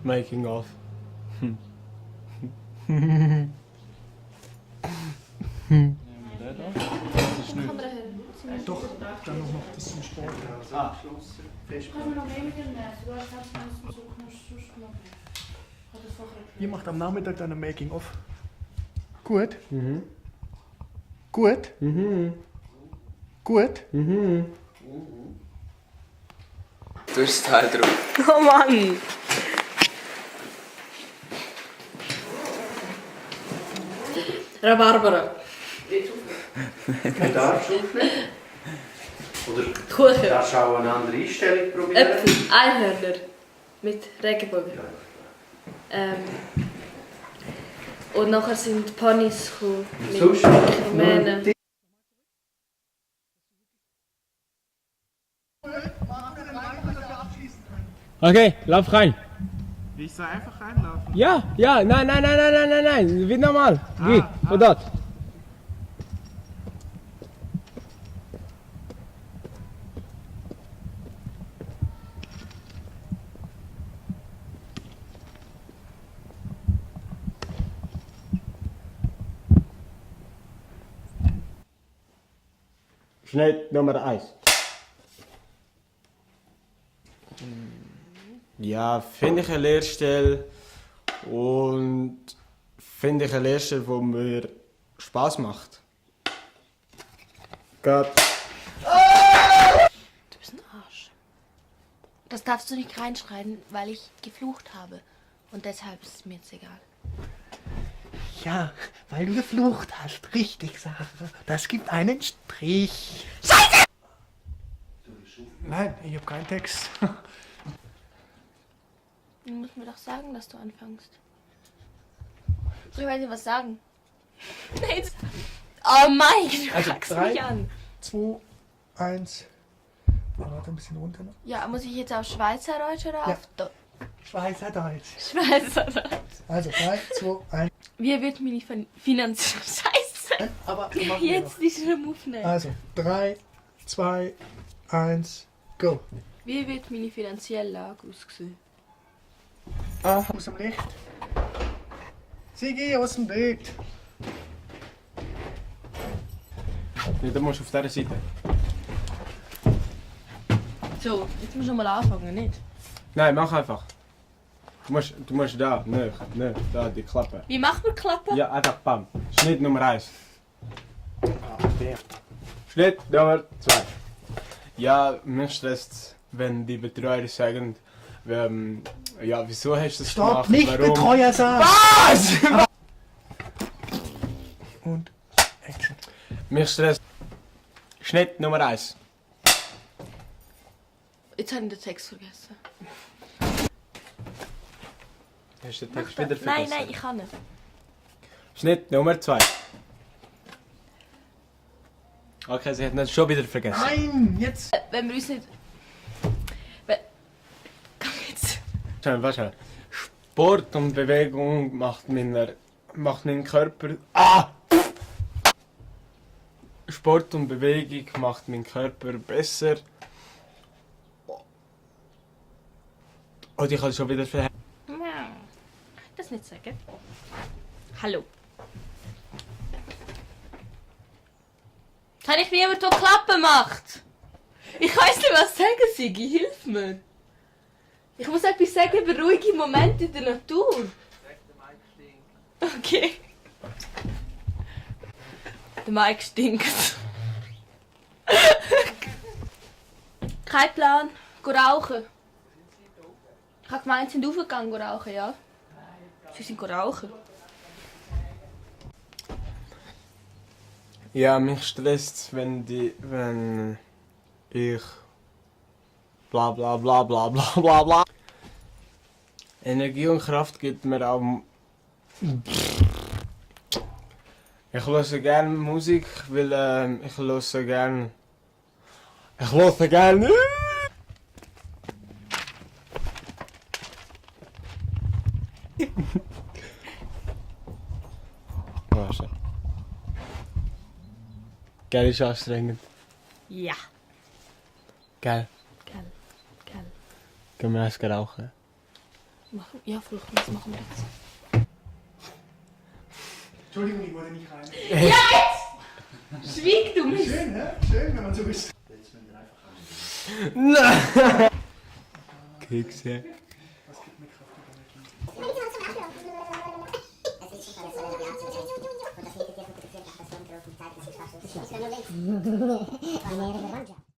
Making of. Das ist nicht. Doch, dann noch das zum Sport. Ah. Ihr macht am Nachmittag dann ein Making-of. Gut? Mhm. Gut? Mhm. Gut? Mhm. Du hast das Teil drauf. Oh Mann! Rhabarbera. Darfst du aufnehmen? Oder Kuchen. darfst du auch eine andere Einstellung probieren? Äpfel. Einhörner. Mit Regenbogen. Und nachher sind Ponys gekommen. Mit Sonst? Rumänen. Okay, lauf rein. Wie ich soll einfach reinlaufen? Ja, ja, nein, wie normal. Geh, von dort. Schnitt Nummer 1. Ja, finde ich eine Lehrstelle und finde ich eine Lehrstelle, die mir Spaß macht. Gut. Du bist ein Arsch. Das darfst du nicht reinschreien, weil ich geflucht habe. Und deshalb ist es mir jetzt egal. Ja, weil du geflucht hast. Richtig, Sarah. Das gibt einen Strich. Scheiße! Nein, ich habe keinen Text. Du musst mir doch sagen, dass du anfängst. Soll ich mal dir was sagen? Nein. Oh mein, du Also, kackst 3, mich an. 2, 1. Warte, ein bisschen runter noch. Ja, muss ich jetzt auf Schweizerdeutsch oder Ja. auf Schweizerdeutsch. Schweizerdeutsch? Also 3, 2, 1. Wie wird meine finanzielle Scheiße? Aber wir machen wir Jetzt diesen Move nehmen. noch. Also 3, 2, 1, go. Wie wird meine finanzielle Lage aussehen? Aus dem Licht. Sigi, aus dem Bild. Ja, dann musst du auf dieser Seite. So, jetzt musst du mal anfangen, nicht? Nein, mach einfach. Du musst da, da, die Klappe. Wie macht man Klappe? Ja, einfach bam. Schnitt Nummer 1. Schnitt Nummer 2. Ja, mich stresst, wenn die Betreuer sagen, ja, wieso hast du das Stopp, gemacht? nicht Warum? Betreuer sagen. Was? Und Action. Mich stresst. Schnitt Nummer 1. Jetzt habe ich den Text vergessen. Hast du den Text wieder vergessen? Nein, ich kann nicht. Schnitt Nummer 2. Okay, sie hat ihn schon wieder vergessen. Nein, jetzt. Wenn wir uns nicht... Komm jetzt. Warte. Sport und Bewegung macht meinen Körper... Ah! Sport und Bewegung macht meinen Körper besser. Und ich kann schon wieder verhängen. Das nicht sagen. Hallo. Kann ich mir jemand, der Klappe macht? Ich weiß nicht, was sagen, Sigi. Hilf mir. Ich muss etwas sagen über ruhige Momente in der Natur. Okay. Der Mike stinkt. Kein Plan. Geh rauchen. Ich habe gemeint, sie sind raufgegangen, geh rauchen, ja? Sie sind rauchen. Ja, mich stresst, wenn ich bla bla bla bla bla bla bla. Energie und Kraft gibt mir auch. Ich höre gerne Musik, weil ich höre gerne. Ich höre gerne. Warte. Gell ist anstrengend. Ja. Gell. Gell. Gehen wir erst rauchen. Ja, vielleicht, was machen wir jetzt? Entschuldigung, ich wollte nicht rein. Schweig du mich! Schön, hä? Schön, wenn man so ist. Kekse. Was gibt mir Kraft und Energie?